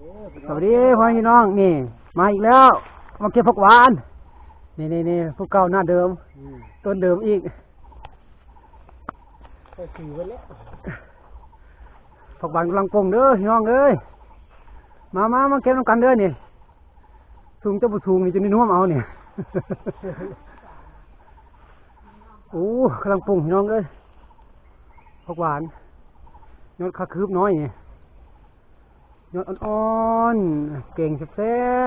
ສະບາຍດີພໍ່ແມ່ພີ່ນ້ອງ ນີ້ມາອີກແລ້ວ ມາເກັບຜັກຫວານ ນີ້ໆໆ ຜູ້ເກົ່າໜ້າເດີມ ອືມ ຕົ້ນເດີມອີກ ກໍຄືເບິດແລ້ວ ຜັກຫວານກຳລັງປົ່ງເດີພີ່ນ້ອງເອີຍ ມາໆ ມາເກັບນຳກັນເດີນີ້ ສູງຈະບໍ່ສູງນີ້ ຈະໄດ້ນວມເອົານີ້ ໂອ້ ກຳລັງປົ່ງພີ່ນ້ອງເອີຍ ຜັກຫວານ ຍອດຄາຄືບນ້ອຍນີ້ ຍອດອ່ອນໆ ແກງແຊ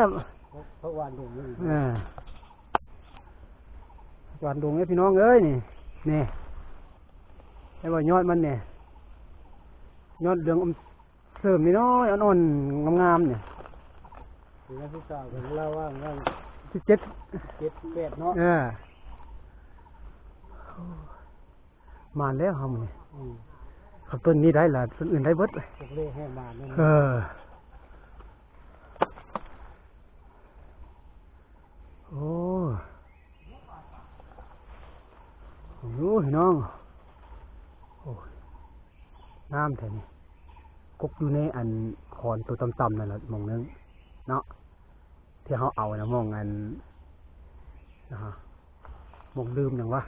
ບໆ ເອີ ຫວານດົງເດ້ພີ່ນ້ອງເອີຍ ນີ້ ນີ້ ແຕ່ວ່າຍອດມັນນີ້ ຍອດເຫຼືອງອຳເສີມນ້ອຍໆ ອ່ອນໆ ງາມໆ ນີ້ ປີນັກສຶກສາເພິ່ນລາວວ່າງ ສິບເຈັດ ເຈັດ ສິບແປດເນາະ ເອີ ມາແລ້ວເຮົາມື້ນີ້ ອືມ ຄັນຕົ້ນນີ້ໄດ້ລະ ຕົ້ນອື່ນໄດ້ເບິດ ເອີ ໂອ້ ໂອ້ ພີ່ນ້ອງ ໂອ້ ງາມແທ້ນີ້ ກົກຢູ່ໃນອັນຂອນໂຕຕ່ຳໆ ນັ້ນລະ ໝ່ອງໜຶ່ງເນາະ ທີ່ເຮົາເອົານະ ໝ່ອງອັນ ນະ ໝ່ອງລືມຫຍັງວະ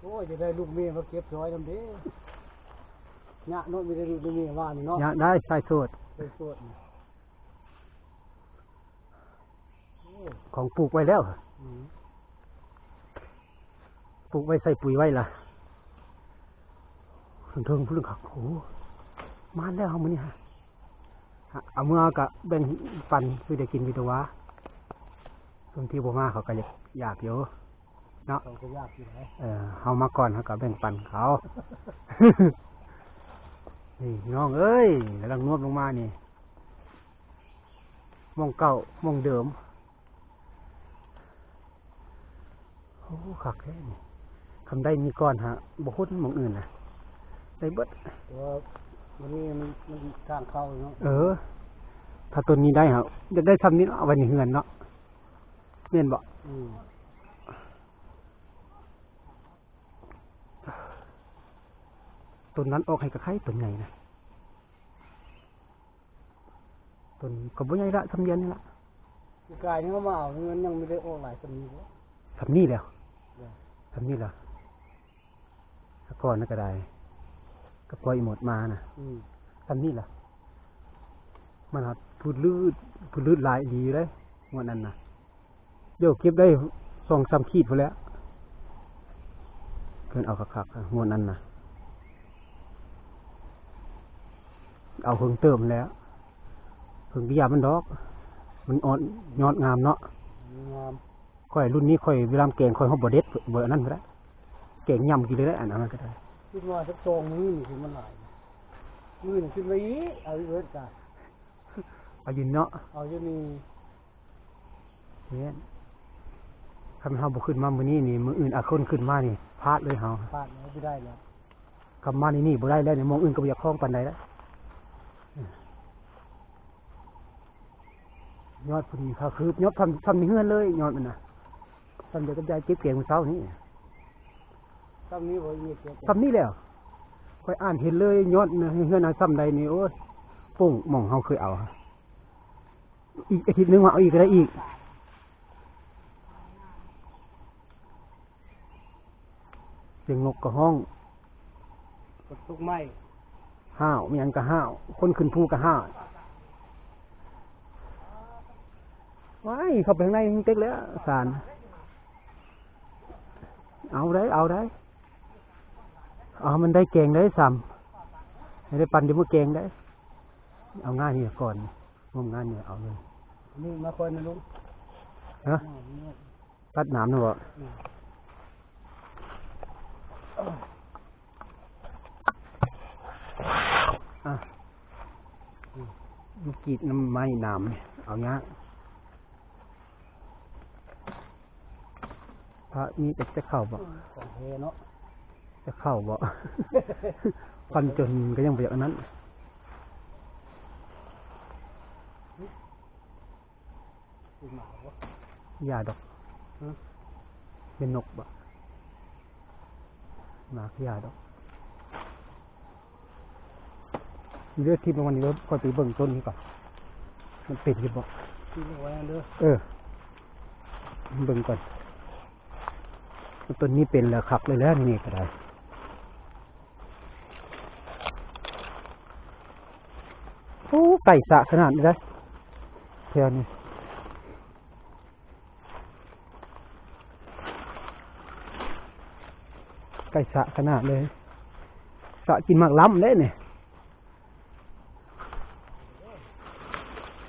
ໂອ້ຍ ຈະໄດ້ລູກເມຍມາເກັບຊ່ອຍນຳເດ້ ຍາກເນາະ ມີແຕ່ລູກແມ່ວ່ານີ້ເນາະ ຍາກໄດ໋ ສາຍໂສດ ສາຍໂສດ ຂອງປູກໄວ້ແລ້ວ ອືມ ປູກໄວ້ໃສ່ປຸຍໄວ້ລະ ເທິງພຸ້ນຄັກ ໂອ້ ມາແລ້ວເຮົາມື້ນີ້ຮະ ເອົາເມືອກະແບ່ງປັນ ຄືໄດ້ກິນຢູ່ຕົວະ ຄົນທີ່ບໍ່ມາເຂົາກະຢາກ ຢາກຢູ່ເນາະ ເຂົາກະຢາກຢູ່ ເອີ ເຮົາມາກ່ອນເຮົາກະແບ່ງປັນເຂົາ ນີ້ນ້ອງເອີຍ ກຳລັງນວບລົງມານີ້ ໝ່ອງເກົ່າໝ່ອງເດີມ ໂອ້ ຄັກແທ້ນີ້ ຄັນໄດ້ມີກ່ອນຫາ ບໍ່ຄົນໝ່ອງອື່ນນະ ໄດ້ເບິດ ແຕ່ວ່າມັນມີ ມັນ ມັນທາງເຂົ້າເນາະ ເອີ ຖ້າຕົ້ນນີ້ໄດ້ຫາ ຢາກໄດ້ຊ່ຳນີ້ເນາະ ເອົາໄວ້ໃນເຮືອນເນາະ ແມ່ນບໍ່ ອືມ ຕົ້ນນັ້ນອອກໃຫ້ກະໄຄ ຕົ້ນໃຫຍ່ນະ ຕົ້ນກະບໍ່ໃຫຍ່ລະ ຊ່ຳດຽວນີ້ລະ ປີກາຍນີ້ເຮົາມາເອົາ ມັນຍັງບໍ່ໄດ້ອອກຫຼາຍຊ່ຳນີ້ບໍ ຊ່ຳນີ້ແຫຼະ ເອີ ຊ່ຳນີ້ລະ ສະກ່ອນນັ້ນກະໄດ້ ກະປ່ອຍອີ່ໝົດມານະ ອືມ ຊ່ຳນີ້ລະ ມັນຫາກພືດລືດ ພືດລືດຫຼາຍອີ່ຫຼີເດ້ ງວດນັ້ນນະ ດຽວເກັບໄດ້ສອງສາມຂີດພຸ້ນແຫຼະ ເພິ່ນເອົາຄັກໆ ງວດນັ້ນນະ ເອົາເພິ່ງເຕີມແລ້ວ ເພິ່ງກະຢ່າມັນດອກ ມັນອ່ອນ ຍອດງາມເນາະ ງາມ ຂ້ອຍລຸ້ນນີ້ຂ້ອຍເວລາແກງຂ້ອຍຮອດບໍ່ເດັດ ບໍ່ອັນນັ້ນພຸ້ນແຫຼະ ແກງຫຍ້ຳກິນເລີຍແຫຼະ ອັນນັ້ນກະໄດ້ ຄິດວ່າຈັກສອງມື້ນີ້ຄືມັນຫຼາຍ ມື້ນີ້ຂຶ້ນມາອີກ ເອົາອີກເບິດກະ ເອົາຢູ່ເນາະ ເອົາຢູ່ນີ້ ແມ່ນ ຄັນເຮົາບໍ່ຂຶ້ນມາມື້ນີ້ນີ້ ມື້ອື່ນອາຄົນຂຶ້ນມານີ້ ພາດເລີຍເຮົາ ພາດເລີຍ ບໍ່ໄດ້ແລ້ວ ຄັນມານີ້ນີ້ບໍ່ໄດ້ແລ້ວນີ້ ໝ່ອງອື່ນກະບໍ່ຢາກຄອງປານໃດແລ້ວ ຍອດພຸ້ນ ຄາຄືບ ຍອດຊ່ຳ ຊ່ຳໃນເຮືອນເລີຍ ຍອດມັນນະ ຊ່ຳດຽວກັບຍາຍເກັບແກງມື້ເຊົ້ານີ້ ຊ່ຳນີ້ບໍ່ ຊ່ຳນີ້ແຫຼະ ຂ້ອຍອ່ານເຫັນເລີຍ ຍອດໃນເຮືອນເຮົາຊ່ຳໃດນີ້ ໂອ້ຍ ໂປ່ງ ໝ່ອງເຮົາເຄີຍເອົາ ອີກອາທິດໜຶ່ງມາເອົາອີກກະໄດ້ອີກ ສຽງນົກກະຮ້ອງ ຝົນຕົກໃໝ່ ຫ້າວ ມີຫຍັງກະຫ້າວ ຄົນຂຶ້ນພູກະຫ້າວ ວ້າຍ ເຂົ້າໄປຂ້າງໃນເຕັກແລ້ວ ສານ ເອົາໄດ໋ ເອົາໄດ໋ ເອົາໃຫ້ມັນໄດ້ແກງໄດ໋ ຊຳ ໃຫ້ໄດ້ປັ່ນເດີ ມື້ແກງໄດ໋ ເອົາງ່າຍນີ້ກ່ອນ ງມງ່າຍນີ້ເອົາເລີຍ ນີ້ມາຄ່ອຍນະລຸງ ຮະ ຕັດໜາມນະບໍ່ ອືມ ອ່ະ ອືມ ມັນກຣີດນຳໄມ້ໜາມ ເອົາຍາກ ພະມີແຕ່ ຈະເຂົ້າບໍ່ ຂອງແທ້ເນາະ ຈະເຂົ້າບໍ່ ຟັນຈົນກະຍັງບໍ່ຢາກອັນນັ້ນ. ຢາດອກ ຫືມ ແມ່ນນົກບໍ່ ໝາກຢາດອກ ເລືອກທິບລົງມານີ້ ຂ້ອຍໄປເບິ່ງຕົ້ນນີ້ກ່ອນ ມັນເປັນຢູ່ບໍ່? ປີນອອກໄວ້ເດີ. ເອີ ເບິ່ງກ່ອນ. ຕົ້ນນີ້ເປັນແລ້ວຄັກເລີຍແຫຼະ ນີ້ກໍໄດ້. ໂອ້ ໃກ້ສະຂະໜາດນີ້ເດ້ ແຖວນີ້. ໃກ້ສະຂະໜາດເລີຍ. ສະກິນໝາກລຳເດ້ນີ້.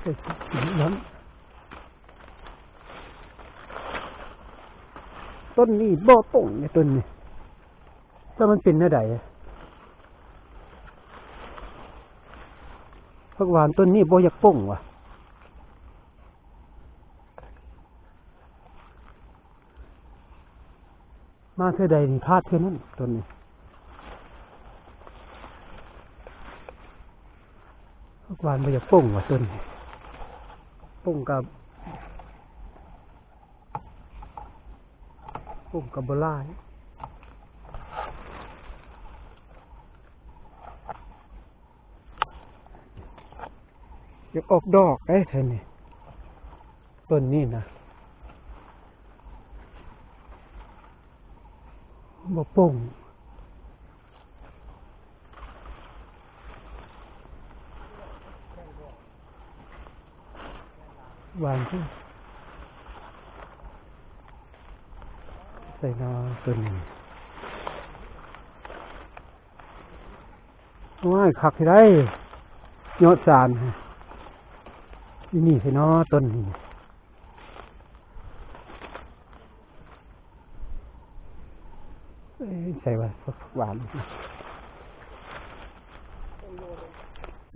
ໃກ້ສະກິນໝາກລຳ. ຕົ້ນນີ້ບໍ່ປົງເດ້ ຕົ້ນນີ້. ແຕ່ມັນເປັນແນວໃດ? ຜັກຫວານຕົ້ນນີ້ບໍ່ຢາກປົງຫວາ. ມາເທື່ອໃດນີ້ພາດເທື່ອນັ້ນ ຕົ້ນນີ້. ຜັກຫວານບໍ່ຢາກປົງຫວາຕົ້ນນີ້. ປົງກໍ ປຸ້ມກໍບໍ່ຫຼາຍ. ຢາກອອກດອກເດ້ແຖວນີ້ ຕົ້ນນີ້ນະ ບໍ່ປົ່ງ. ຫວານຄື ໃສ່ໜໍ່ຕົວນີ້ ໂອ້ຍ ຄັກເດ້ ຍອດສານ ອີນີ້ໃສ່ໜໍ່ຕົ້ນນີ້. ເອີ ໃສ່ວ່າຜັກຫວານ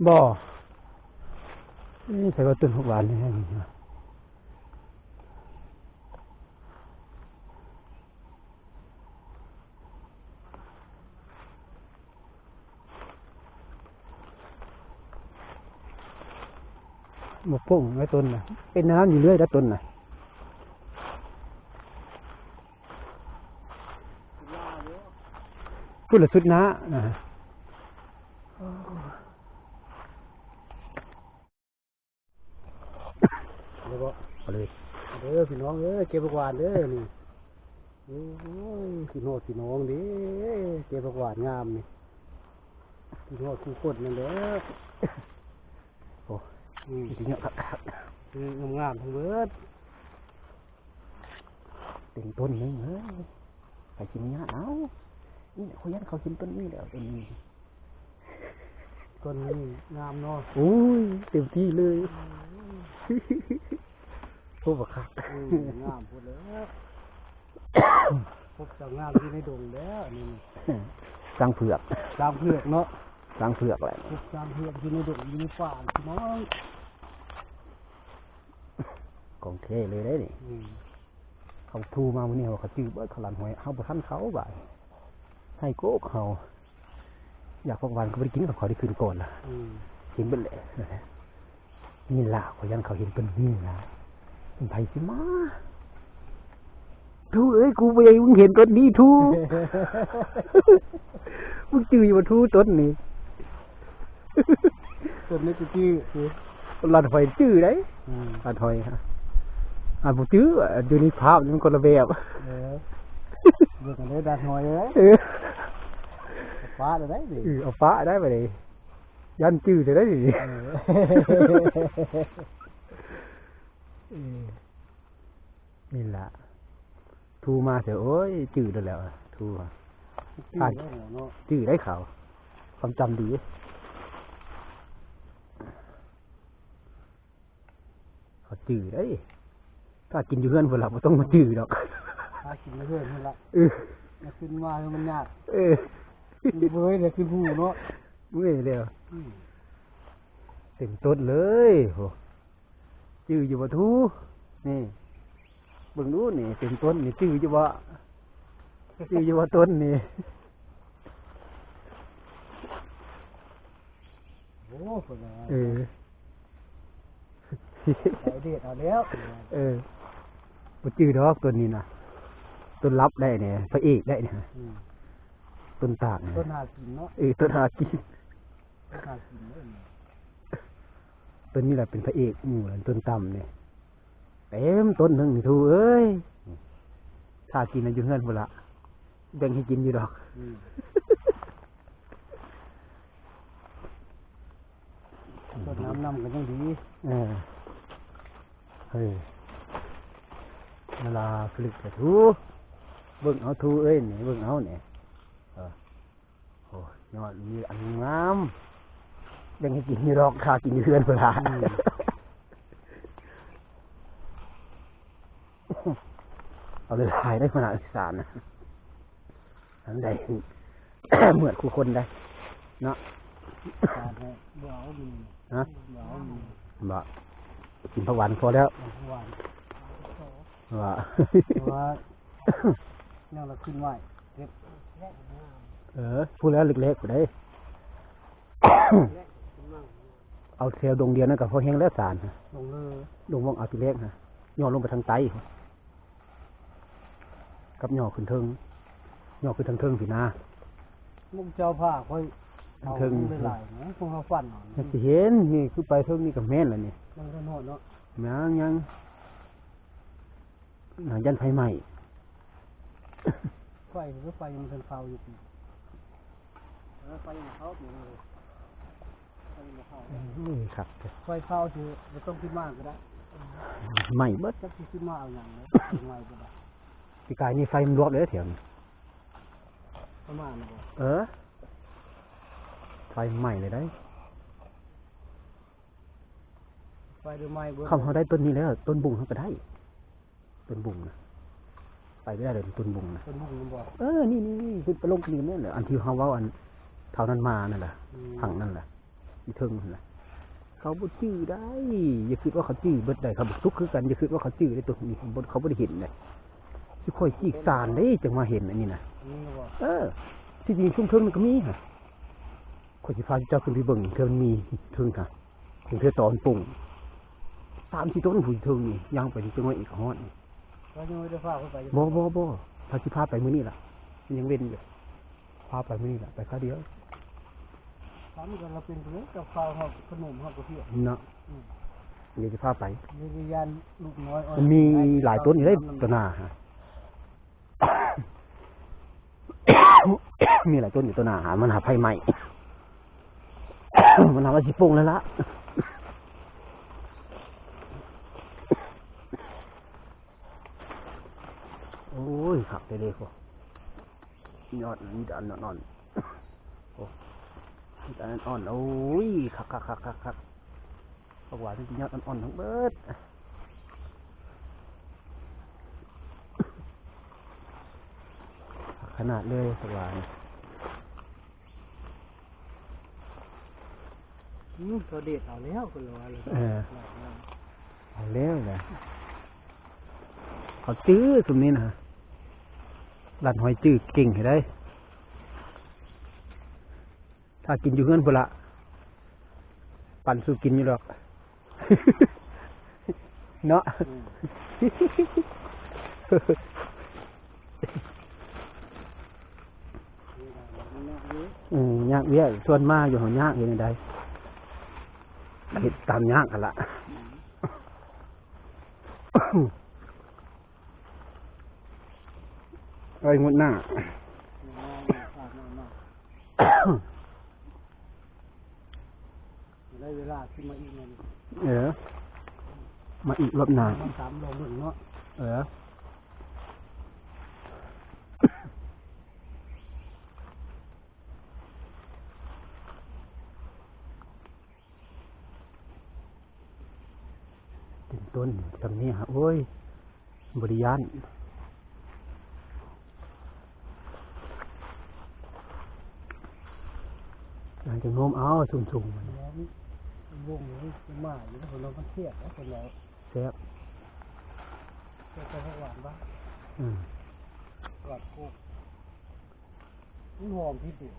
ບໍ່ ເອີ ໃສ່ວ່າຕົ້ນຜັກຫວານນີ້. ບໍ່ປົ່ງໄດ້ຕົ້ນນະ ເປັນແນວນັ້ນຢູ່ເລື້ອຍໄດ້ຕົ້ນນະ ພຸ້ນລະສຸດໜ້ານະ. ເອົາເລີຍ ເອົາເລີຍ ເດີພີ່ນ້ອງເອີຍ ເກັບຜັກຫວານເດີນີ້. ໂອ້ຍ ກິນຮອດພີ່ນ້ອງເດ້ ເກັບຜັກຫວານງາມນີ້ ກິນຮອດຄູ່ຄົນນັ້ນແຫຼະ. ໂອ້ ອືມ ຊິເຫຍະຄັກໆ ອືມ ງາມໆທັງເບິດ. ເຕັມຕົ້ນນີ້ເອີຍ ໃຜຊິມາຍາດເອົາ ນີ້ແຫຼະ ຂ້ອຍຢ້ານເຂົາເຫັນຕົ້ນນີ້ແຫຼະ ຕົ້ນນີ້ ຕົ້ນນີ້ງາມເນາະ. ໂອ້ຍ ເຕັມທີ່ເລີຍ ອືມ ໂອ້ ບັກຄັກ ເອີ ງາມພຸ້ນແຫຼະ ພົບສາວງາມຢູ່ໃນດົງແລ້ວນີ້ ຊ້າງເຜືອກ ຊ້າງເຜືອກເນາະ ຊ້າງເຜືອກແຫຼະ ພົບຊ້າງເຜືອກຢູ່ໃນດົງ ຢູ່ໃນປ່າພີ່ນ້ອງ. ຂອງແທ້ເລີຍເດ້ນີ້ ອືມ ເຂົາໂທມາມື້ນີ້ ເຂົາຈື່ເບິດ ເຂົາລັນຫວຍ ເຮົາບໍ່ທັນເຂົາບາດ ໃຫ້ໂກກເຮົາ ຢາກພວກຫວານກໍບໍ່ໄດ້ກິນ ເຂົາໄດ້ຄືນກ່ອນລະ ອືມ ກິນເບິດແຫຼະ. ນີ້ລະ ຂ້ອຍຢ້ານເຂົາເຫັນຕົ້ນນີ້ລະ ເປັນໃຜຊິມາ. ທູເອີຍ ກູບໍ່ຢາກໃຫ້ມຶງເຫັນຕົ້ນນີ້ທູ ມຶງຈື່ຢູ່ບໍ່ທູຕົ້ນນີ້ ຕົ້ນນີ້ຈື່ ລັດຫອຍຈື່ໄດ໋ ອືມ ລັດຫອຍ ອັນບໍ່ຈື່ ຢູ່ໃນພາບມັນຄົນລະແບບ ເອີ ເບິ່ງເດີລັດຫອຍເອີຍ ເອີ ເອົາປະໄດ້ເດ ເອີ ເອົາປະໄດ້ບາດນີ້ ຢ້ານຈື່ໄດ້ເດ ເອີ ເອີ. ນີ້ລະ ທູມາເສຍ ໂອ້ຍ ຈື່ໄດ້ແລ້ວ ທູ ຈື່ໄດ້ເນາະ ຈື່ໄດ້ເຂົາ ຄວາມຈຳດີ ເຂົາຈື່ໄດ້ ຖ້າກິນຢູ່ເຮືອນພຸ້ນລະ ບໍ່ຕ້ອງມາຈື່ດອກ ຖ້າກິນຢູ່ເຮືອນພຸ້ນລະ ເອີ ມາຂຶ້ນມາມັນຍາກ ເອີ ເມື່ອຍແລ້ວ ຂຶ້ນພູເນາະ ເມື່ອຍແລ້ວ ອືມ ເຕັມຕົ້ນເລີຍ ໂຫ. ຈື່ຢູ່ບໍ່ທູ ນີ້ ເບິ່ງດູນີ້ ເປັນຕົ້ນນີ້ ຈື່ຢູ່ບໍ່ ຈື່ຢູ່ບໍ່ຕົ້ນນີ້ ໂອ້ ເອີ ໄປເດັດເອົາແລ້ວ ເອີ ບໍ່ຈື່ດອກຕົ້ນນີ້ນະ ຕົ້ນລັບໄດ້ນີ້ ພະເອກໄດ້ນີ້ ອືມ ຕົ້ນຕາກນີ້ ຕົ້ນຫາກິນເນາະ ເອີ ຕົ້ນຫາກິນ ເພິ່ນຫາກິນເດ້ນີ້ ໄປ ຕົ້ນນີ້ແຫຼະເປັນພະເອກໝູ່ແຫຼະ ຕົ້ນຕ່ຳນີ້ ເຕັມຕົ້ນໜຶ່ງນີ້ ທູເອີຍ ຖ້າກິນຢູ່ເຮືອນພຸ້ນລະ ແບ່ງໃຫ້ກິນຢູ່ດອກ. ອືມ ຕົ້ນນ້ຳນຳກໍຍັງດີ. ເອີ ເອີ ເວລາຜະລິດກະທູ ເບິ່ງເອົາ ທູເອີຍ ນີ້ ເບິ່ງເອົານີ້ ເອີ ໂອ້ຍ ຍອດມີອັນງາມ ແບ່ງໃຫ້ກິນຢູ່ດອກ ຖ້າກິນຢູ່ເຮືອນພຸ້ນລະ. ອືມ ເອົາຫຼາຍໆ ໄດ້ຂະໜາດສານນະ ອັນໃດເໝືອດຄູ່ຄົນໄດ໋ເນາະ. ສານແທ້ ບໍ່ເອົາມື້ນີ້ ຮະ ບໍ່ເອົາມື້ນີ້ ບໍ່ ກິນຜັກຫວານພໍແລ້ວ ກິນຜັກຫວານ ວ່າ ເພາະວ່າ ແນວລະຂຶ້ນໄວ້ ເກັບ ເອີ ພຸ້ນແລ້ວເລັກໆ ພຸ້ນເດ້ ເອົາແຖວດົງດຽວນັ້ນກໍພໍແຮງແລ້ວສານ ດົງເລີ ດົງວັງອາຕິເລັກນະ ຍໍລົງໄປທາງໃຕ້ ກັບຍໍຂຶ້ນເທິງ ຍໍຂຶ້ນທາງເທິງພີ້ນາ. ໝູ່ເຈົ້າພາຂ້ອຍເອົາເທິງຫຼາຍໆ ພວກເຮົາຝັນເອົາ ມັນຊິເຫັນ ນີ້ຄືໄປເທິງນີ້ກໍແມ່ນລະນີ້ ຍັງບໍ່ທັນຮອດເນາະ ຍັງໆ. ນະ ຢ້ານໄຟໄໝ້ ໄຟ ໄຟຍັງບໍ່ທັນເຜົາຢູ່ຕິ ເອີ ໄຟຍັງບໍ່ເຜົາຕິ ໄຟຍັງບໍ່ເຜົາ ໂອ້ຍ ຄັກແທ້ ໄຟເຜົາຊິບໍ່ຕ້ອງຂຶ້ນມາກໍໄດ້ ໄໝ້ເບິດ ຈັກຊິຂຶ້ນມາເອົາຫຍັງເລີຍ ໄຟໄໝ້ບໍ່ໄດ້ ປີກາຍນີ້ໄຟມັນລວກເດ້ແຖວນີ້ ປະມານບໍ່ ເອີ ໄຟໄໝ້ເລີຍໄດ໋. ໄຟໄໝ້ເບິດ ຄັນເຮົາໄດ້ຕົ້ນນີ້ແລ້ວ ຕົ້ນບຸງເຮົາກໍໄດ້ ຕົ້ນບຸງນະ ໄປບໍ່ໄດ້ເລີຍຕົ້ນບຸງນະ ຕົ້ນບຸງແມ່ນບໍ່ ເອີ ນີ້ໆໆ ຂຶ້ນໄປລົງນີ້ແມ່ນແຫຼະ ອັນທີ່ເຮົາເວົ້າອັນເທົ່ານັ້ນມານັ້ນລະ ອືມ ຝັ່ງນັ້ນລະ ຢູ່ເທິງຫັ້ນລະ ເຂົາບໍ່ຈື່ໄດ໋ ຢ່າຄິດວ່າເຂົາຈື່ເບິດໄດ໋ ເຂົາບໍ່ສຸກຄືກັນ ຢ່າຄິດວ່າເຂົາຈື່ໄດ໋ ຕົ້ນນີ້ເຂົາບໍ່ໄດ້ເຫັນເດ ຊິຄ່ອຍຈີກສານເດ້ ຈັ່ງມາເຫັນອັນນີ້ນະ ອັນນີ້ບໍ່ ເອີ ທີ່ຈິງຊຸມເທິງນັ້ນກໍມີຫະ ຂ້ອຍຊິພາເຈົ້າຂຶ້ນໄປເບິ່ງ ເທື່ອມັນມີເທິງຫະ ເຖິງເທື່ອຕອນປຸງ ສາມສີ່ຕົ້ນຜູ້ເທິງນີ້ ຍ່າງໄປຈັກໜ້ອຍອີກກໍຮອດນີ້ ບໍ່ ບໍ່ ບໍ່ ພາ ຊິພາໄປມື້ນີ້ລະ ມັນຍັງເວັ້ນຢູ່ ພາໄປມື້ນີ້ລະ ໄປຄາວດຽວ ຖາມກັນລະເປັນເລີຍ ກັບຂ້າວເຮົາ ຂະໜົມເຮົາກໍພຽບເນາະ ອືມ ດຽວຊິພາໄປ ມີຢ້ານລູກນ້ອຍ ມັນມີຫຼາຍຕົ້ນຢູ່ເດ້ ຕາໜ້າຫະ ມີຫຼາຍຕົ້ນຢູ່ຕາໜ້າຫາ ມັນຫາໄຟໄໝ້ ມັນຫາວ່າຊິປົ່ງແລ້ວລະ ໂອ້ຍ ຄັກແທ້ເດ້ ຍອດມີແຕ່ອັນອ່ອນໆ ໂອ້ ມີແຕ່ອັນອ່ອນໆ ໂອ້ຍ ຄັກໆໆໆ ຜັກຫວານນີ້ຍອດອ່ອນໆທັງເບິດ ຄັກຂະໜາດເລີຍ ຜັກຫວານ ອືມ ເຂົາເດັດເອົາແລ້ວ ເພິ່ນວ່າ ເອີ ເອົາແລ້ວແຫຼະ ເຂົາຈື່ຊຸມນີ້ນະ ລັດຫ້ອຍຈື່ເກັ່ງໃຫ້ໄດ໋ ຖ້າກິນຢູ່ເຮືອນພຸ້ນລະ ປັນສູ່ກິນຢູ່ດອກ ເນາະ ອືມ ອືມ ຍາກວຽກ ຊວນມາຢູ່ ເຮົາຍາກເຮັດແນວໃດ ເຮັດຕາມຍາກຫັ້ນລະ ອືມ ໄວ້ງວດໜ້າ ໄດ້ເວລາຊິມາອີກແລ້ວນີ້ ເອີ ມາອີກລອບໜ້າ ມາຕາມລອບເບິ່ງເນາະ ເອີ ເປັນຕົ້ນ ຊ່ຳນີ້ຫາ ໂອ້ຍ ບໍ່ໄດ້ຢ້ານ ອາດຈະໂນ້ມເອົາສູງໆ ແມ່ນ ວົງນີ້ມາຢູ່ ເພິ່ນວ່າມັນແຊບ ເພິ່ນວ່າແຊບ ແຊບ ແຕ່ຫວານບ້າ ອືມ ຫວານໂຄກ ມັນຫອມພິເສດ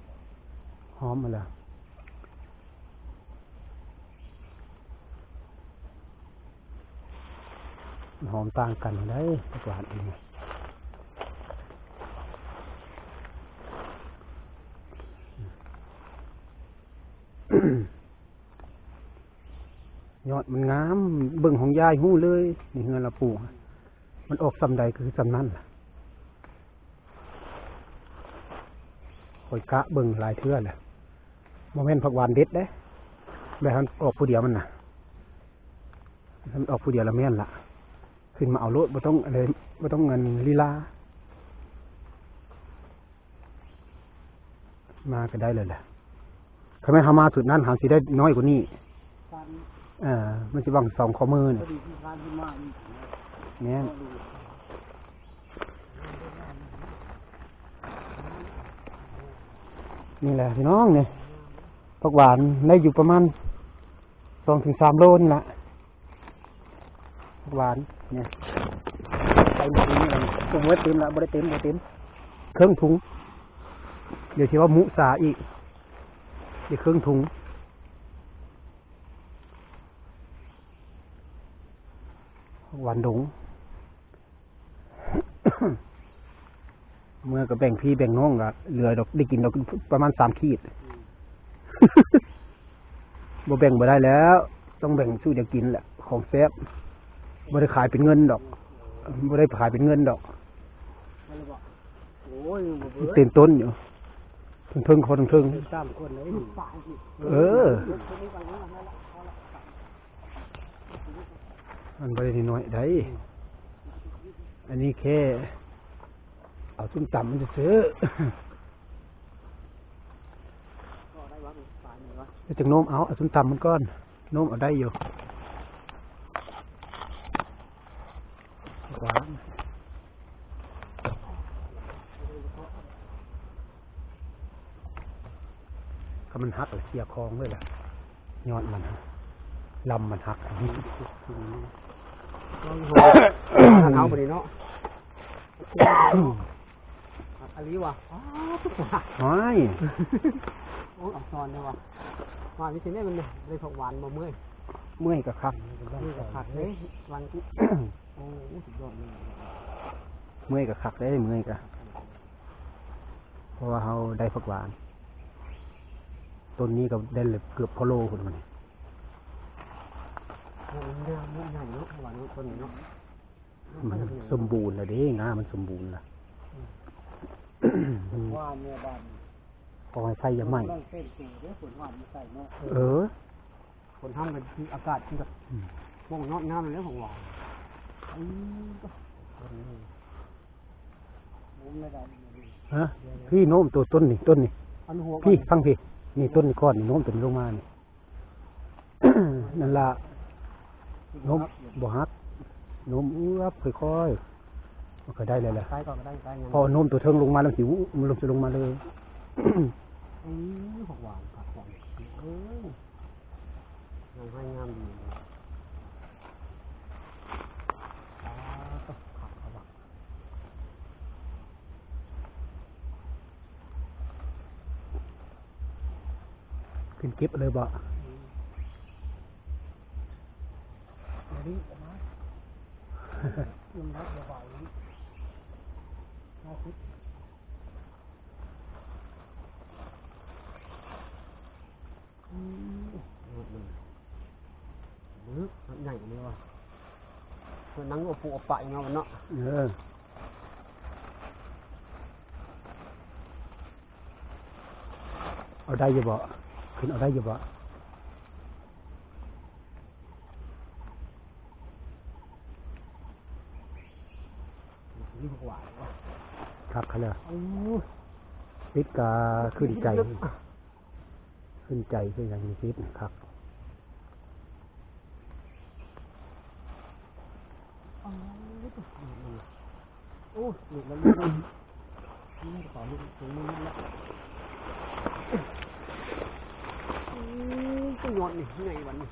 ຫອມຫັ້ນລະ ມັນຫອມຕ່າງກັນໄດ໋ ຜັກຫວານອັນນີ້. ຍ ມັນງາມ ເບິ່ງຂອງຍາຍຮູ້ເລີຍ ນີ້ເຮືອນລາວປູກ ມັນອອກສ່ຳໃດກໍຄືສ່ຳນັ້ນລະ. ຂ້ອຍກະເບິ່ງຫຼາຍເທື່ອແລ້ວ ບໍ່ແມ່ນຜັກຫວານເດັດເດ້ ແບບມັນອອກຜູ້ດຽວມັນນະ ມັນອອກຜູ້ດຽວລະແມ່ນລະ ຂຶ້ນມາເອົາໂລດ ບໍ່ຕ້ອງອັນໃດ ບໍ່ຕ້ອງອັນລີລາ. ມາກໍໄດ້ແລ້ວແຫຼະ ຄັນແມ່ນເຮົາມາຊຸດນັ້ນ ເຮົາຊິໄດ້ນ້ອຍກວ່ານີ້ ເອີ ມັນຊິຫວ່າງສອງຂໍ້ມືນີ້ ແມ່ນ ນີ້ແຫຼະພີ່ນ້ອງ ນີ້ ຜັກຫວານໄດ້ຢູ່ປະມານສອງເຖິງສາມໂລນີ້ລະ. ຫວານນີ້ ໃສ່ຖົງນີ້ລະ ໂອ້ຍ ເຕັມລະ ບໍ່ໄດ້ເຕັມ ບໍ່ເຕັມ ເຄິ່ງຖົງ ດຽວຊິວ່າມຸສາອີກ ໄດ້ເຄິ່ງຖົງ ຫວານດົງ. ເມື່ອກໍແບ່ງພີ່ແບ່ງນ້ອງກໍເຫຼືອດອກ ໄດ້ກິນດອກປະມານສາມຂີດ ບໍ່ແບ່ງບໍ່ໄດ້ແລ້ວ ຕ້ອງແບ່ງສູ່ດຽວກິນແຫຼະ ຂອງແຊບ ບໍ່ໄດ້ຂາຍເປັນເງິນດອກ ບໍ່ໄດ້ຂາຍເປັນເງິນດອກ ໂອ້ຍ ເຕັມຕົ້ນຢູ່ ເທິງໆ ຂໍເທິງໆ ເອີ. ມັນບໍ່ໄດ້ນ້ອຍໃດ ອັນນີ້ແຄ່ເອົາສົ້ມຕຳມັນຊື່ໆ ແລ້ວຈຶ່ງໂນ້ມເອົາ ເອົາສົ້ມຕຳມັນກ່ອນ ໂນ້ມເອົາໄດ້ຢູ່ ຫວານ ຄັນມັນຫັກລະເສຍຂອງເລີຍລະ ຍອດມັນ ລຳມັນຫັກ ເຮົາບໍ່ໄດ້ເນາະ ອັນນີ້ວ່າ ໂອ້ຍ ໂອ້ຍ ອັກສອນເດ້ວ່າ ວ່າມີຊິໄດ້ມັນໄດ້ຜັກຫວານບໍ່ ເມື່ອຍ ເມື່ອຍກໍຄັກ ເມື່ອຍກໍຄັກເດ້ ວັນ ໂອ້ ສຸດຍອດເລີຍ ເມື່ອຍກໍຄັກເດ້ ເມື່ອຍກໍ ເພາະວ່າເຮົາໄດ້ຜັກຫວານ ຕົ້ນນີ້ກໍໄດ້ເກືອບພໍໂລພຸ້ນ ມັນ ມັນງາມ ມັນໃຫຍ່ເນາະ ເພາະວ່າຕົ້ນນີ້ເນາະ ມັນສົມບູນລະເດ້ ງາມັນສົມບູນລະ ອືມ ວ່າແມ່ບ້ານ ຂໍໃຫ້ໄຟຢ່າໄໝ້ ເອີ. ຄົນທຳກັນຄືອາກາດຄືແບບ ອືມ ໂປ່ງຍອດງາມແລ້ວຂອງຫວານ ອືມ ຮະ ພີ່ໂນ້ມໂຕຕົ້ນນີ້ ຕົ້ນນີ້ ອັນຫົວ ພີ່ ຟັງພີ່ ນີ້ຕົ້ນນີ້ກ່ອນນີ້ ໂນ້ມຕົວນີ້ລົງມານີ້ ນັ້ນລະ ໂນ້ມບໍ່ຫັກ ໂນ້ມອວບຄ່ອຍໆ ມັນກໍໄດ້ແລ້ວແຫຼະ ໃຊ້ກ່ອນກໍໄດ້ ໃຊ້ຍັງ ພໍໂນ້ມຕົວເທິງລົງມາແລ້ວ ມັນຊິ ມັນລົງ ຊິລົງມາເລີຍ ອືມ ຜັກຫວານ ຜັກຫວານ ເອີຍ ງາມໃຫ້ງາມດີ ອ່າ ຄັກເອົາວ່າ ຂຶ້ນເກັບເລີຍບໍ່? ອືມ ຍອດມັນ ເອີ ຍອດໃຫຍ່ເລີຍວ່າ ມັນນັ່ງເອົາປູເອົາປາເນາະ ເນາະ ເອີ ເອົາໄດ້ຢູ່ບໍ່? ຂຶ້ນເອົາໄດ້ຢູ່ບໍ່? ຄັກຂະໜາດ ໂອ້ ຕິດກະຂຶ້ນໃຈ ຂຶ້ນໃຈຄືຫຍັງນີ້ ຕິດຄັກ ໂອ້ ຫຼຸດແລ້ວ ຫຼຸດແລ້ວ ນີ້ກະເປົາ ຫຼຸດ ຖົງມື ຫຼຸດແລ້ວ ອືມ ຍອດນີ້ ໃຫຍ່ບັດນີ້.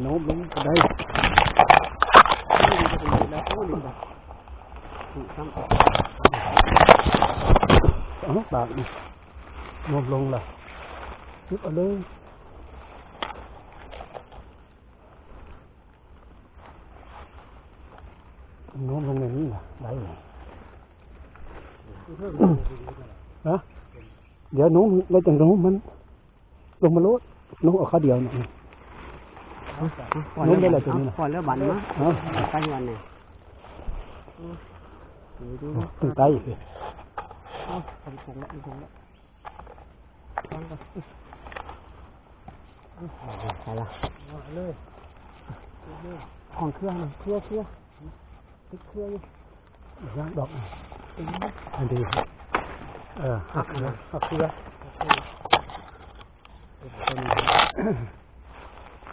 ໂນ້ມລົງກໍໄດ້ ເອົາບາດນີ້ ໂນ້ມລົງລະ ເກັບເອົາເລີຍ. ໂນ້ມລົງແນວນີ້ນະ ໄດ້. ຮະ ດຽວໜຸ່ງແລ້ວຈັ່ງໜຸ່ງມັນ ລົງມາໂລດ ໜຸ່ງເອົາຂາດຽວນີ້ ໜຸ່ງໄດ້ແລ້ວຕົວນີ້ນະ ພໍແລ້ວບັນມາ ເອົ້າ ໄປວັນນີ້ ໂອ້ ເປັນໄຕ ໂອ້ ໃສ່ລະ ເອົາເລີຍ ຂອງເຄືອນະ ເຄືອ ເຄືອ ຕິດເຄືອຢູ່ ຍັງດອກ ອັນດີ ເອີ ຫັກເຄືອ ຫັກເຄືອ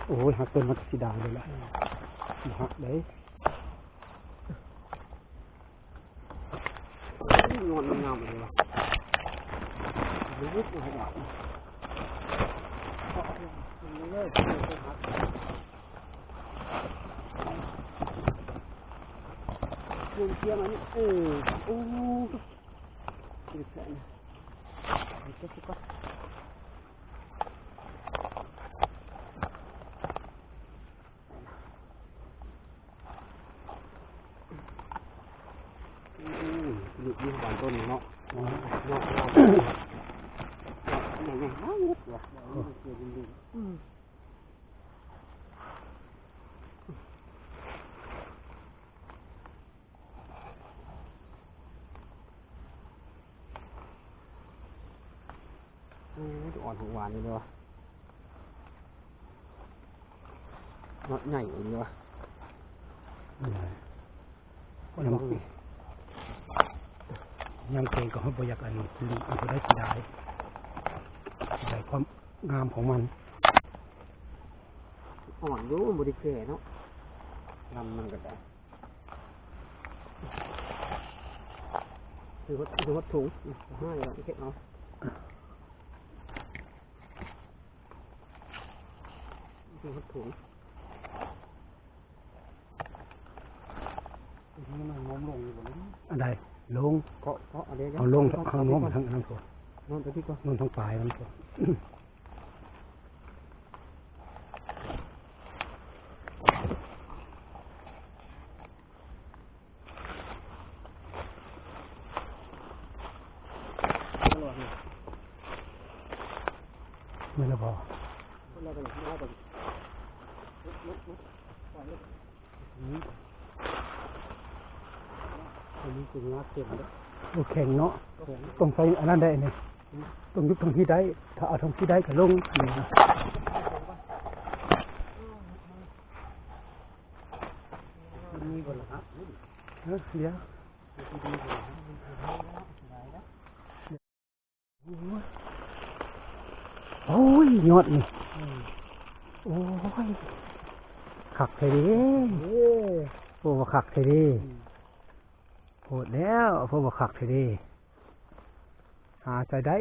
ໂອ້ຍ ຫັກຕົ້ນມັນກະຊິດາຍເລີຍລະ ບໍ່ຫັກເດ້. ຍອດມັນງາມເລີຍວ່າ ເອີ ໂອ້ ເກັບກ່ອນ. ອືມ ຢູ່ ຢູ່ບ້ານຕົ້ນນີ້ເນາະ ເນາະ ເນາະ ເນາະ ເນາະ ອືມ. ໂອ້ຍ ອ່ອນຫອມຫວານຢູ່ເດ້ ຍອດໃຫຍ່ອີ່ຫຼີວະ ຍາມ ຍາມແກງກໍບໍ່ຢາກອັນນີ້ ບໍ່ໄດ້ເສຍດາຍ ເສຍດາຍຄວາມງາມຂອງມັນ ອ່ອນຢູ່ ບໍ່ໄດ້ແກ່ເນາະ ລຳມັນກໍໄດ້. ຖື ຖືຫົດຖົງ ໃຫ້ເກັບເອົາ ຖືຫົດຖົງ ອັນໃດ ລົງ ເກາະ ເກາະ ເອົາລົງ ເອົາລົງ ເອົາລົງທາງນັ້ນພຸ້ນ ໂນ້ນໄປທີ່ກ່ອນ ໂນ້ນທາງປາຍມັນພຸ້ນ. ແມ່ນແລ້ວບໍ່? ອັນນີ້ເປັນງາເຕັມເດ້ ໂອ້ ແຂງເນາະ ແຂງ ຕ້ອງໃສ່ອັນນັ້ນໄດ້ນີ້ ອືມ ຕ້ອງຍົກທາງພີ້ໄດ້ ຖ້າເອົາທາງພີ້ໄດ້ກໍລົງ ນີ້ນະ ມີບໍ່ລະ ຮະ ເອີ ດຽວ ໂອ້ຍ ຍອດນີ້ ອືມ ໂອ້ຍ ຄັກແທ້ເດ້ ເອີ ໂອ້ ວ່າຄັກແທ້ເດ້ ອືມ ໂພດແລ້ວ ເພາະວ່າຄັກແທ້ເດ້ ຫາໃສໄດ້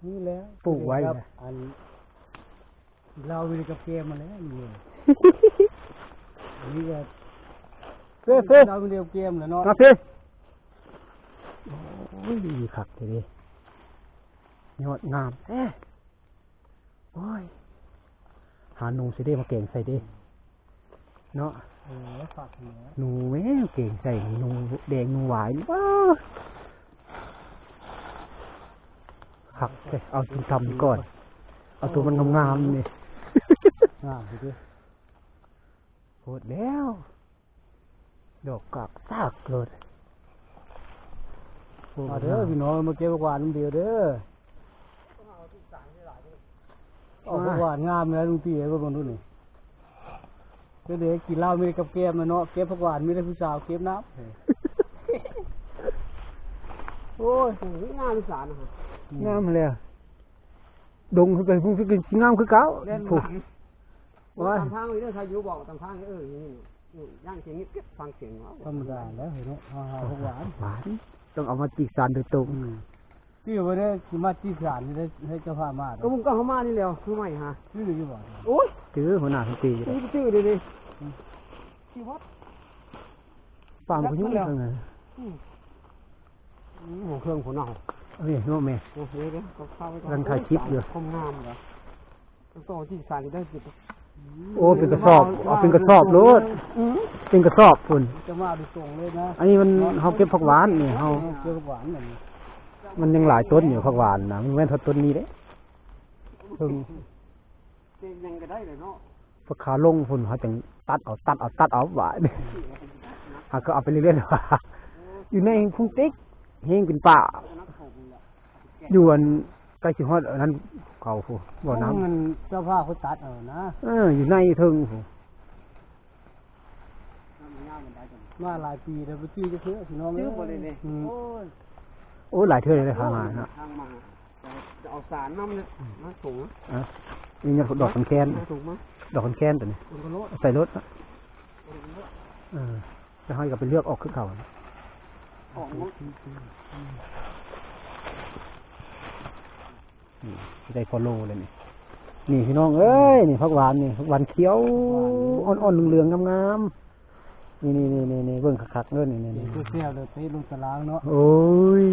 ນີ້ແຫຼະ ປູກໄວ້ ອັນ ເຫຼົ້າມີແຕ່ກັບແກ້ມຫັ້ນແຫຼະ ນີ້ ອັນນີ້ກໍ ເຟ ເຟ ເຫຼົ້າມີແຕ່ກັບແກ້ມແຫຼະເນາະ ມາເຟ ໂອ້ຍ ຄັກແທ້ເດ້ ຍອດງາມແທ້ ໂອ້ຍ ຫາໜູຊິເດ້ມາແກງໃສ່ເດ້ ເນາະ ເອີ ຄັກແທ້ ໜູແມ່ ແກງໃສ່ໜູແດງໜູຫວາຍນີ້ ວ້າ ຄັກແທ້ ເອົາກິນຕຳນີ້ກ່ອນ ເອົາໂຕມັນງາມໆນີ້ ງາມເດ້ ໂພດແລ້ວ ດອກກາກຊາກໂລດ ມາເດີພີ່ນ້ອງ ມາເກັບຜັກຫວານນຳດຽວເດີ. ອອກຜັກຫວານງາມແລ້ວລຸງຕີ ເບິ່ງດູນີ້ ເຈົ້າເດ້ ກິນເຫຼົ້າມີແຕ່ກັບແກ້ມແລ້ວເນາະ ເກັບຜັກຫວານມີແຕ່ຜູ້ສາວເກັບນຳ ໂອ້ຍ ງາມອີ່ສານນະ ງາມແລ້ວ ດົງຄືກັນ ຄືຊິງາມຄືເກົ່າ ແມ່ນ ໂອ້ຍ ຕາມທາງນີ້ເດີ ຖ້າຢູ່ບອກຕາມທາງນີ້ ເອີ ນີ້ ນີ້ ຍ່າງຊິເກັບຟັງສຽງເອົາ ທຳມະດາແລ້ວເນາະ ເຮົາຫາຂອງຫວານ ຫວານ ຕ້ອງເອົາມາຈີກສານໂດຍຕົງ ອືມ ຈື່ບໍ່ໄດ້ຊິມາຈີກສານໃຫ້ເຈົ້າພາມາ ກໍມຶງກໍເຮົາມານີ້ແລ້ວ ຄືໃໝ່ຫາ ຈື່ຢູ່ບໍ່? ໂອ້ຍ ຈື່ຫົວໜ້າເພິ່ນຕີ ຈື່ເດ້ ອືມ ທີ່ວັດ ປາມກໍຢູ່ທາງນັ້ນ ອືມ ອືມ ຫົວເຄື່ອງຜູ້ເນາະ ເອີຍ ເນາະແມ່ ເອີ ເດີໆ ກໍເຂົ້າໄປກ່ອນ ກຳລັງຖ່າຍຄລິບຢູ່ ຄວາມງາມເດ້ ຕ້ອງຕໍ່ຈີກສານໄດ້ ໂອ້ ເປັນກະສອບ ເອົາເປັນກະສອບໂລດ ເປັນກະສອບພຸ້ນ ຈະມາໂດຍຕົງເລີຍນະ. ອັນນີ້ມັນ ເຮົາເກັບຜັກຫວານນີ້ ເຮົາ ເກັບຜັກຫວານນີ້ ມັນຍັງຫຼາຍຕົ້ນຢູ່ຜັກຫວານນະ ມັນແມ່ນເທົ່າຕົ້ນນີ້ເດ້ ເພິ່ງ ເປັນຫຍັງກໍໄດ້ແຫຼະເນາະ. ພວກຂາລົງພຸ້ນ ເຮົາຈັ່ງຕັດເອົາ ຕັດເອົາ ຕັດເອົາ ບາດນີ້ ເຮົາກໍເອົາໄປເລື້ອຍໆ ຢູ່ໃນພຸງຕິກ ແຮງເປັນປ່າ ຢູ່ອັນໃກ້ຊິຮອດອັນນັ້ນເຂົາພຸ້ນ ບໍ່ນ້ຳ ມັນເຈົ້າພາເຂົາຕັດເອົານະ. ເອີ ຢູ່ໃນເທິງພຸ້ນ ມາຫຼາຍປີແລ້ວ ບໍ່ຈື່ຈັກເທື່ອ ພີ່ນ້ອງເອີຍ ຈື່ບໍ່ໄດ້ເດ້. ອືມ ໂອ້ຍ ໂອ້ຍ ຫຼາຍເທື່ອແລ້ວ ທາງມາເນາະ ທາງມາ ຈະເອົາສານມາ ມາ ມາຖົງ ອ່ະ ນີ້ດອກຄັນແຄນ ມາຖົງມາ ດອກຄັນແຄນຕົວນີ້ ເອົາໃສ່ລົດ ເອີ ແລ້ວເຮົາກໍໄປເລືອກອອກຄືເກົ່າ ອອກ ນີ້ ຊິໄດ້ພໍໂລແລ້ວນີ້. ນີ້ພີ່ນ້ອງເອີຍ ນີ້ຜັກຫວານນີ້ ຜັກຫວານຂຽວ ອ່ອນໆ ເຫຼືອງໆ ງາມໆ. ນີ້ໆໆໆ ເບິ່ງຄັກໆເດີ ນີ້ໆ ເປັນຜູ້ແຊວເດີ ເຕະລົງຕາລາງເນາະ. ໂອ້ຍ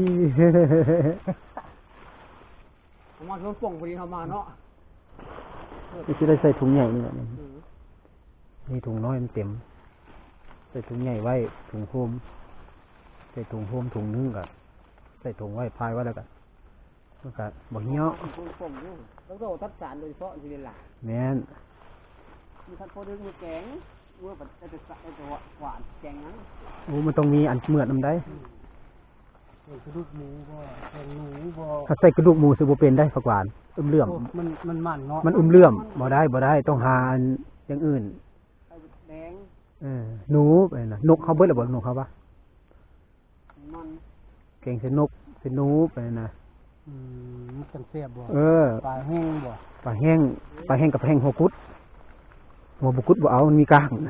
ເຮົາມາຊ່ວງປົ່ງພໍດີເຮົາມາເນາະ. ນີ້ຊິໄດ້ໃສ່ຖົງໃຫຍ່ນີ້ແຫຼະ ນີ້ ອືມ ນີ້ຖົງນ້ອຍມັນເຕັມ ໃສ່ຖົງໃຫຍ່ໄວ້ ຖົງໂຮມ ໃສ່ຖົງໂຮມຖົງໜຶ່ງ ກໍໃສ່ຖົງໄວ້ ພາຍໄວ້ ແລ້ວກໍ ມັນກະບໍ່ຫ່ຽວ ຄົນຄົງຢູ່ ຕ້ອງໂຕຕັດສານໂດຍສະເພາະຊິເປັນຫຼາຍ. ແມ່ນ ມີຄັນພໍດຶງມືແກງ ເມື່ອບັດໄດ້ແຕ່ສະ ໄດ້ແຕ່ຫວານແກງຫຍັງ. ໂອ້ ມັນຕ້ອງມີອັນເໝືອດນຳໃດ. ອືມ ເອີ ກະດູກໝູບໍ່ ແກງໜູບໍ່. ຖ້າໃສ່ກະດູກໝູຊິບໍ່ເປັນໄດ໋ ຜັກຫວານ ອຶມເຫຼື້ອມ. ໂອ້ ມັນ ມັນມັນເນາະ ມັນອຶມເຫຼື້ອມ ມັນ ບໍ່ໄດ້ ບໍ່ໄດ້ ຕ້ອງຫາອັນຢ່າງອື່ນ. ໄຂ່ມົດແດງ ເອີ ໜູ ເອີ ນົກເຮົາເບິດແລ້ວບໍ່ ນົກເຮົາປະ? ມັນ ແກງໃສ່ນົກ ໃສ່ໜູໄປນະ. ອືມ ມັນຈັ່ງແຊບບໍ່? ເອີ ປາແຫ້ງບໍ່? ປາແຫ້ງ ປາແຫ້ງກັບແຫ້ງຫົວກຸດ ຫົວບໍ່ກຸດບໍ່ເອົາ ມັນມີກ້າງ. ອືມ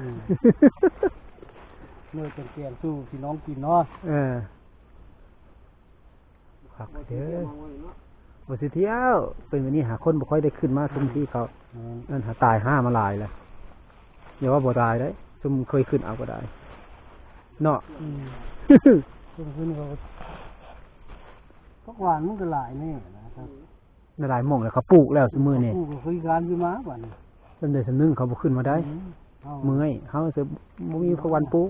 ເມື່ອຈັ່ງແກງສູ່ພີ່ນ້ອງກິນເນາະ. ເອີ ຄັກເດີ ບໍ່ຊິທ່ຽວ ເປັນແບບນີ້ຫາຄົນບໍ່ຄ່ອຍໄດ້ຂຶ້ນມາຊຸມທີ່ເຂົາ. ອືມ ນັ້ນຫາຕາຍຫ່າມາຫຼາຍແລ້ວ ຢ່າວ່າບໍ່ຕາຍເດ້ ຊຸມເຄີຍຂຶ້ນເອົາກໍໄດ້ເນາະ. ອືມ ຊຸມຂຶ້ນເຂົາ ຜັກຫວານມັນກໍຫຼາຍແນ່ນະ ຫຼາຍໝ່ອງແລ້ວ ເຂົາປູກແລ້ວຊຸມື້ນີ້ ປູກກໍຄືການຢູ່ມາບັດນີ້ ສ່ຳໃດສ່ຳໜຶ່ງເຂົາບໍ່ຂຶ້ນມາໄດ້. ອືມ ເມື່ອຍ ເຮົາຊິບໍ່ມີຜັກຫວານປູກ.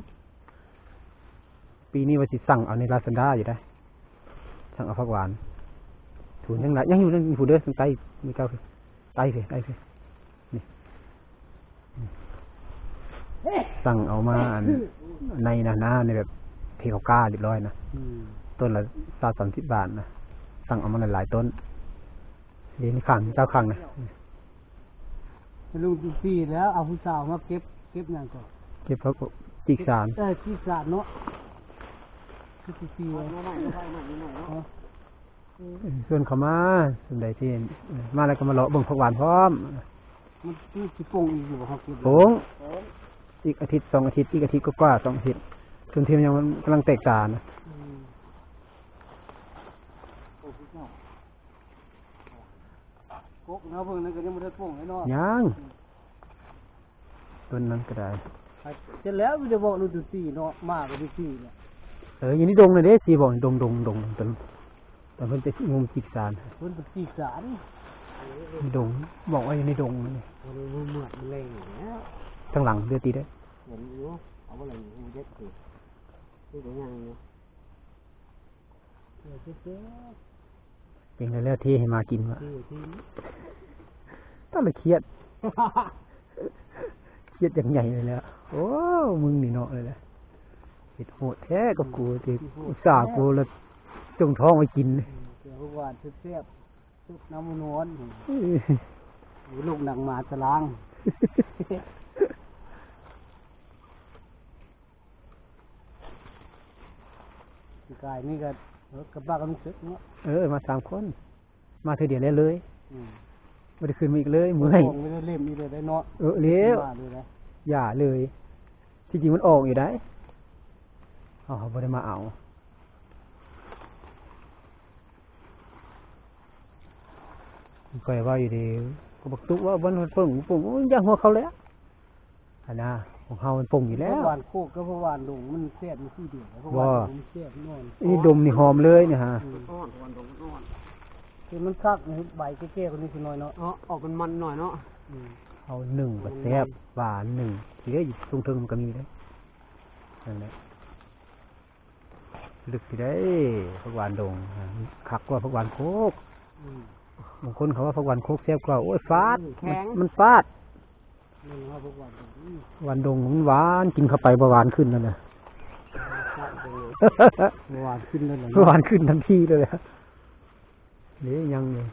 ປີນີ້ວ່າຊິສັ່ງເອົາໃນລາຊາດ້າຢູ່ໄດ໋ ສັ່ງເອົາຜັກຫວານ ຖົງຍັງຫຼາຍ ຍັງຢູ່ນັ້ນພຸ້ນເດີ ທາງໃຕ້ ໃນເກົ່າ ໃຕ້ພີ້ ໃຕ້ພີ້ ນີ້ ສັ່ງເອົາມາອັນ ໃນນະນາ ໃນແບບເພເຂົາກ້າຮຽບຮ້ອຍນະ. ອືມ ຕົ້ນລະຊາວສາມສິບບາດນະ ສັ່ງເອົາມາຫຼາຍໆຕົ້ນ ເດ ໃນຂ້າງເຈົ້າຂ້າງນະ. ລຸງຈຸດສີ່ແລ້ວ ເອົາຜູ້ສາວມາເກັບ ເກັບຫຍັງກໍ ເກັບຜັກຈີກສານ. ເອີ ຈີກສານເນາະ ຈຸດສີ່ ເອົາ ເຊີນເຂົ້າມາ ສ່ວນໃດທີ່ມາແລ້ວກໍມາເລາະເບິ່ງຜັກຫວານພ້ອມ. ມັນ ມັນຊິປົ່ງອີກຢູ່ບໍ່ ເຮົາເກັບ ປົ່ງ ອີກອາທິດສອງອາທິດ ອີກອາທິດກວ່າໆ ສອງອາທິດ ຊ່ວງທີ່ມັນຍັງ ມັນກຳລັງແຕກສານ. ອືມ ກົກເນາະ ເບິ່ງນັ້ນກໍຍັງບໍ່ໄດ້ປົ່ງເລີຍເນາະ. ຍັງ ຕົ້ນນັ້ນກໍໄດ້ ເສັດແລ້ວ ມີແຕ່ບອກລູກຈຸດສີ່ເນາະ ໝາກໍຈຸດສີ່ແຫຼະ. ເອີ ຢູ່ໃນດົງນັ້ນເດ້ ຊິບອກ ດົງ ດົງ ດົງ ຕົນ ຕົນເພິ່ນໄປງມຈີກສານ ເພິ່ນໄປຈີກສານ ດົງ ບອກວ່າຢູ່ໃນດົງນັ້ນ ເອີ ເໝືອດມັນແລງຢູ່ແລ້ວ ທາງຫຼັງເລືອດຕິເດ້ ເຫັນຢູ່ ເອົາບໍ່ໄດ້ຢູ່ເດັດ ຄືກໍຍັງຢູ່. ເປັນແລ້ວ ເທໃຫ້ໝາກິນວະ ຕາລະຄຽດ ຄຽດຢ່າງໃຫຍ່ເລີຍແຫຼະ. ໂອ້ ມຶງນີ້ເນາະ ເລີຍແຫຼະ ເຮັດໂຫດແທ້ກັບກູຕິ ອຸດສ່າກູລະຈົ່ງທ້ອງໄວ້ກິນ. ອືມ ເອີ ຫວານແຊບໆ ຊຸບນ້ຳນວນ ເອີ ລູກໜັງໝາຕະລາງ. ປີກາຍນີ້ກໍ ເອີ ກັບບ້ານກັບລຸງເສິກເນາະ. ເອີ ມາສາມຄົນ ມາເທື່ອດຽວແລ້ວເລີຍ. ອືມ ບໍ່ໄດ້ຂຶ້ນມາອີກເລີຍ ເມື່ອຍ ບໍ່ໄດ້ຫຼິ້ນອີກເລີຍເນາະ. ເອີ ແລ້ວ ຢ່າເລີຍ ທີ່ຈິງມັນອອກຢູ່ໄດ໋ ເຮົາ ເຮົາບໍ່ໄດ້ມາເອົາ. ຂ້ອຍເວົ້າຢູ່ເດ້ ກໍບັກຕຸເວົ້າ ມັນເບິ່ງ ເບິ່ງ ໂອ້ຍ ຢ່າຫົວເຂົາແລ້ວ ຫັ້ນນະ ຂອງເຮົາມັນປົ່ງຢູ່ແລ້ວ. ຫວານໂຄກກັບຫວານດົງມັນແຊບຢູ່ທີ່ດຽວ ເພາະວ່າ ບໍ່ ມັນແຊບນອນ ນີ້ດົມນີ້ຫອມເລີຍນີ້ຫາ. ອືມ ອ່ອນ ຫວານດົງອ່ອນ ຄືມັນຄັກ ໃບແກ່ໆ ກວ່ານີ້ຊິໜ້ອຍເນາະ. ເນາະ ອອກມັນໆ ໜ້ອຍເນາະ. ອືມ ເອົາໜຶ້ງກໍແຊບ ຫວານໜຶ້ງ ທີ່ເດ້ຢູ່ເທິງໆ ມັນກໍມີເດ້ ນັ້ນແຫຼະ ລຶກທີ່ໄດ້ ຜັກຫວານດົງ ຄັກກວ່າຜັກຫວານໂຄກ ອືມ ບາງຄົນເຂົາວ່າຜັກຫວານໂຄກແຊບກວ່າ ໂອ້ຍ ຟາດ ອືມ ແຂງ ມັນ ມັນຟາດ ແມ່ນວ່າຜັກຫວານດົງ ອືມ ຫວານດົງມັນຫວານ ກິນເຂົ້າໄປບໍ່ຫວານຂຶ້ນແລ້ວນະ ບໍ່ຫວານຂຶ້ນແລ້ວນະ ບໍ່ຫວານຂຶ້ນທັນທີເລີຍ ເດ້ ຍັງຢູ່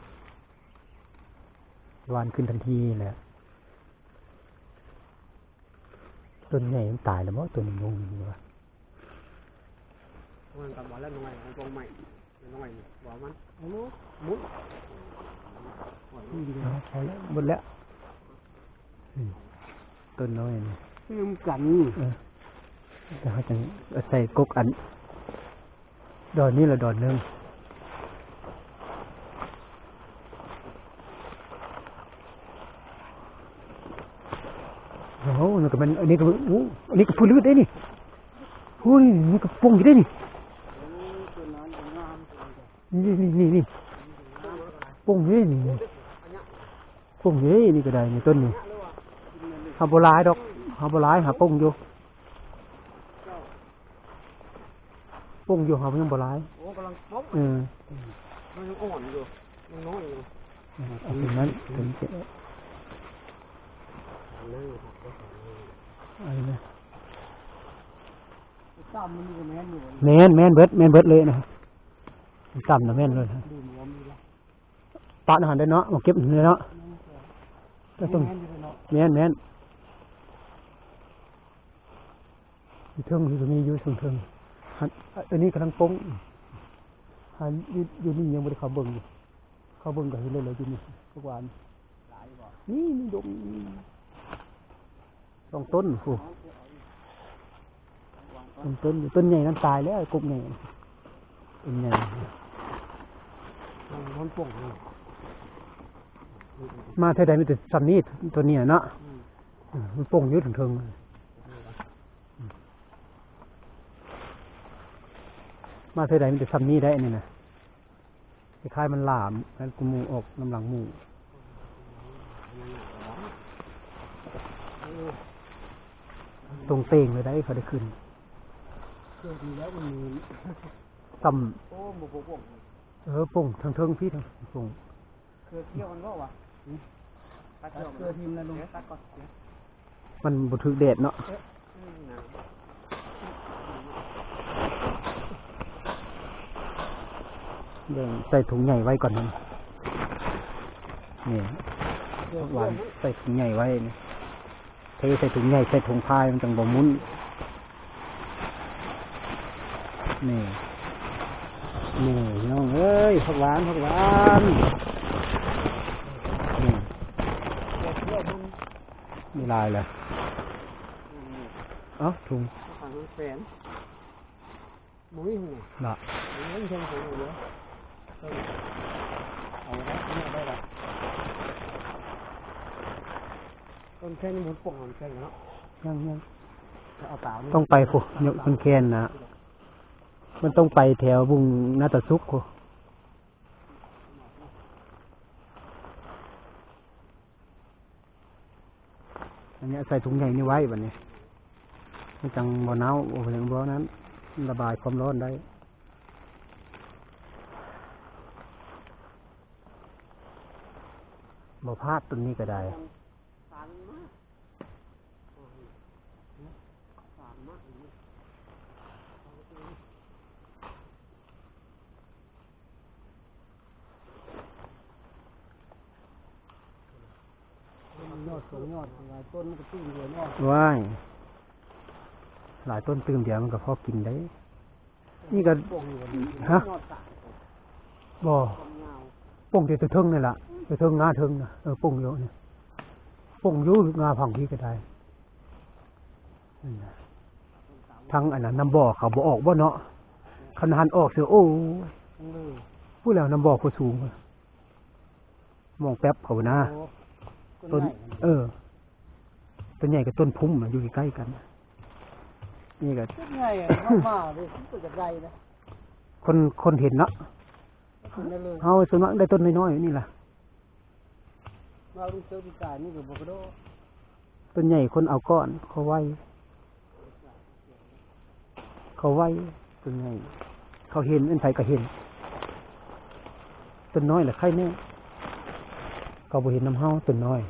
ຫວານຂຶ້ນທັນທີແຫຼະ ຕົ້ນໃຫຍ່ມັນຕາຍແລ້ວບໍ່? ຕົ້ນນີ້ງົງຢູ່ວ່າ ມັນກໍບໍ່ແລ້ວ ນ້ອຍ ມັນບໍ່ໃໝ່ ນ້ອຍ ບໍ່ມັນ ໝຸນ ໝຸນ ເອົາ ພໍແລ້ວ ໝົດແລ້ວ ອືມ ຕົ້ນນ້ອຍນີ້ ຄືກັນ ເອີ ແຕ່ເຮົາຈັ່ງໃສ່ກົກອັນ ດອນນີ້ລະດອນໜຶ່ງ ໂອ້ ນີ້ກໍແມ່ນ ອັນນີ້ກໍ ໂອ້ ອັນນີ້ກໍຜູ້ລືດເດ້ນີ້ ໂອ້ຍ ນີ້ກໍປົ່ງຢູ່ເດ້ນີ້ ນີ້ ນີ້ ນີ້ ນີ້ ປົ່ງຢູ່ເດ້ນີ້ ປົ່ງຢູ່ເດ້ນີ້ກໍໄດ້ນີ້ ຕົ້ນນີ້ ຫາບໍ່ຫຼາຍດອກ ຫາບໍ່ຫຼາຍ ຫາປົ່ງຢູ່ ປົ່ງຢູ່ ຫາຍັງບໍ່ຫຼາຍ ໂອ້ ກຳລັງປົກ ເອີ ມັນຍັງອ່ອນຢູ່ ຍັງນ້ອຍຢູ່ ເອີ ເອົາຕົງນັ້ນ ຕົງນີ້ ອັນນັ້ນ ຕຳມັນກໍແມ່ນຢູ່ ແມ່ນ ແມ່ນເບິດ ແມ່ນເບິດເລີຍນະ ຕຳນະແມ່ນເລີຍ ປະນະຫັ້ນໄດ້ເນາະ ມາເກັບເລີຍເນາະ ແມ່ນ ແມ່ນ ແມ່ນ ຢູ່ເທິງນີ້ກໍມີຢູ່ເທິງໆ ອັນ ອັນນີ້ກຳລັງປົ່ງ ອັນຢູ່ ຢູ່ນີ້ຍັງບໍ່ໄດ້ເຂົ້າເບິ່ງຢູ່ ເຂົ້າເບິ່ງກໍເຫັນເລີຍແຫຼະ ຢູ່ນີ້ ພວກຫວານ ມີ ມີດົງ ສອງຕົ້ນພຸ້ນ ສອງຕົ້ນ ຕົ້ນໃຫຍ່ນັ້ນຕາຍແລ້ວ ກົກໃຫຍ່ ຕົ້ນໃຫຍ່ ມັນປົ່ງ ມາເທື່ອໃດມີແຕ່ຊ່ຳນີ້ ຕົວນີ້ນະເນາະ ອືມ ມັນປົ່ງຢູ່ເທິງໆ ມາເທື່ອໃດມີແຕ່ຊ່ຳນີ້ໄດ໋ ອັນນີ້ນະ ຄ້າຍໆ ມັນຫຼາມ ແລ້ວກໍໝູ່ອອກນຳຫຼັງໝູ່ ຕົງເຕ່ງເລີຍໄດ໋ ເຂົາໄດ້ຂຶ້ນ ຄືດີແລ້ວມັນມີ ຕ່ຳ ໂອ້ ບໍ່ ບໍ່ ບໍ່ ເອີ ປົ່ງເທິງໆ ພີ້ ປົ່ງ ຄືກ່ຽວມັນບໍ່ວະ ຕັດເຄືອຖິ້ມແລ້ວລົງ ຕັດກ່ອນ ມັນບໍ່ຖືກແດດເນາະ ເບິ່ງໃສ່ຖົງໃຫຍ່ໄວ້ກ່ອນ ນີ້ ນີ້ ຫວານໃສ່ຖົງໃຫຍ່ໄວ້ນີ້ ເທໃສ່ຖົງໃຫຍ່ ໃສ່ຖົງພາຍ ມັນຈັ່ງບໍ່ໝຸ່ນ ນີ້ ນີ້ ພີ່ນ້ອງເອີຍ ຜັກຫວານ ຜັກຫວານ ນີ້ ມີຫຼາຍແລ້ວ ເອົ້າ ຖົງ ບໍ່ມີຫຍັງ ລະ ເອົາໄວ້ ເອົາໄວ້ ຕົ້ນແຄນຍັງບໍ່ປົກ ແຄນເນາະ ຍັງ ຍັງ ຕ້ອງໄປພຸ້ນ ຍົກຕົ້ນແຄນນະ ມັນຕ້ອງໄປແຖວບຸງນາຕາສຸກພຸ້ນ ອັນນີ້ໃສ່ຖົງໃຫຍ່ນີ້ໄວ້ ບັດນີ້ມັນຈັ່ງບໍ່ເນົ່າ ບໍ່ຫຍັງບໍ່ນັ້ນ ລະບາຍຄວາມຮ້ອນໄດ້ ບໍ່ພາດຕົ້ນນີ້ກໍໄດ້ ຍອດສອງຍອດ ຫຼາຍຕົ້ນມັນກໍຕື້ມດຽວຍອດ ວ້າຍ ຫຼາຍຕົ້ນຕື້ມດຽວມັນກໍພໍກິນໄດ້ ນີ້ກໍ ຮະ ຍອດສາມ ບໍ່ ປົ່ງແຕ່ເທິງນີ້ລະ ແຕ່ເທິງງາເທິງນະ ເອີ ປົ່ງຢູ່ນີ້ ປົ່ງຢູ່ງາຝັ່ງພີ້ກໍໄດ້ ທັງອັນນັ້ນ ນ້ຳບໍ່ເຂົາບໍ່ອອກບໍ່ເນາະ ຄັນຫັ້ນອອກເສຍ ໂອ້ຍ ເອີ ພຸ້ນແລ້ວ ນ້ຳບໍ່ຜູ້ສູງ ມອງແປັບເຂົານະ ໂອ້ ຕົ້ນ ຕົ້ນໃຫຍ່ ເອີ ຕົ້ນໃຫຍ່ກັບຕົ້ນພຸ້ມນະ ຢູ່ໃກ້ໆ ກັນ ນີ້ກໍຕົ້ນໃຫຍ່ ເຮົາມາເດ້ ເປັນຈັ່ງໃດນະ ຄົນ ຄົນເຫັນເນາະ ເຮົາສ່ວນມາກໄດ້ຕົ້ນນ້ອຍໆ ນີ້ລະ ວ່າລູກເສືອປີກາຍນີ້ກໍບໍ່ກະໂດດ ສ່ວນໃຫຍ່ຄົນເອົາກ່ອນ ເຂົາໄວ ເຂົາໄວ ສ່ວນໃຫຍ່ເຂົາເຫັນ ອັນໃດກໍເຫັນ. ຕົ້ນນ້ອຍລະໄຄແນ່ ເຂົາບໍ່ເຫັນນຳເຮົາ ຕົ້ນນ້ອຍ.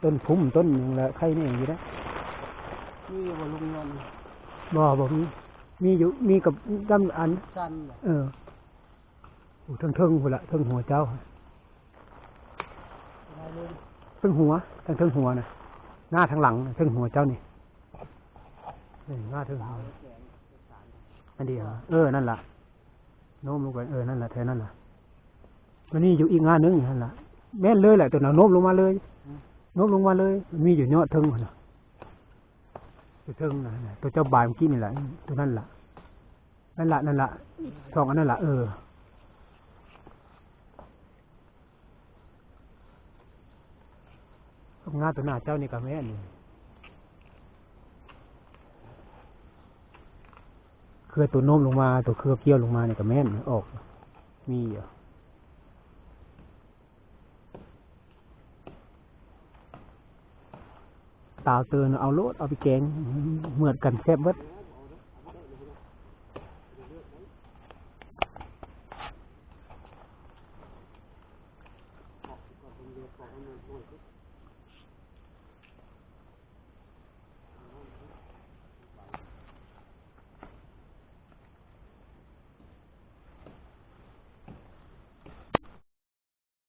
ຕົ້ນພຸ້ມຕົ້ນຫຍັງລະໄຄແນ່ຢູ່ເດ້. ມີບໍ່ລຸງຍອນ? ບໍ່ ບໍ່ມີ ມີຢູ່ ມີກັບດຳອັນ ເອີ ເທິງໆພຸ້ນລະ ເທິງຫົວເຈົ້າ ເທິງຫົວ ທາງເທິງຫົວນະ ໜ້າທາງຫຼັງ ເທິງຫົວເຈົ້ານີ້ ນີ້ ໜ້າເທິງຫົວ ອັນດຽວ ເອີ ນັ້ນລະ ໂນ້ມລົງໄປ ເອີ ນັ້ນລະ ແຖວນັ້ນລະ ມັນມີຢູ່ອີກງ່າໜຶ່ງຫັ້ນລະ ແມ່ນເລີຍແຫຼະ ໂຕນັ້ນໂນ້ມລົງມາເລີຍ ໂນ້ມລົງມາເລີຍ ມັນມີຢູ່ຍອດເທິງຫັ້ນນະ ຢູ່ເທິງນະ ໂຕເຈົ້າບາຍເມື່ອກີ້ນີ້ແຫຼະ ໂຕນັ້ນລະ ນັ້ນລະ ນັ້ນລະ ສອງອັນນັ້ນລະ ເອີ ງາໂຕໜ້າເຈົ້ານີ້ກະແມ່ນ ເຄືອໂຕໂນ້ມລົງມາ ໂຕເຄືອກ້ຽວລົງມານີ້ກະແມ່ນ ອອກ ມີຢູ່. ຕາວເຕີນເອົາໂລດ ເອົາໄປແກງ ເໝືອດກັນແຊບເບິດ.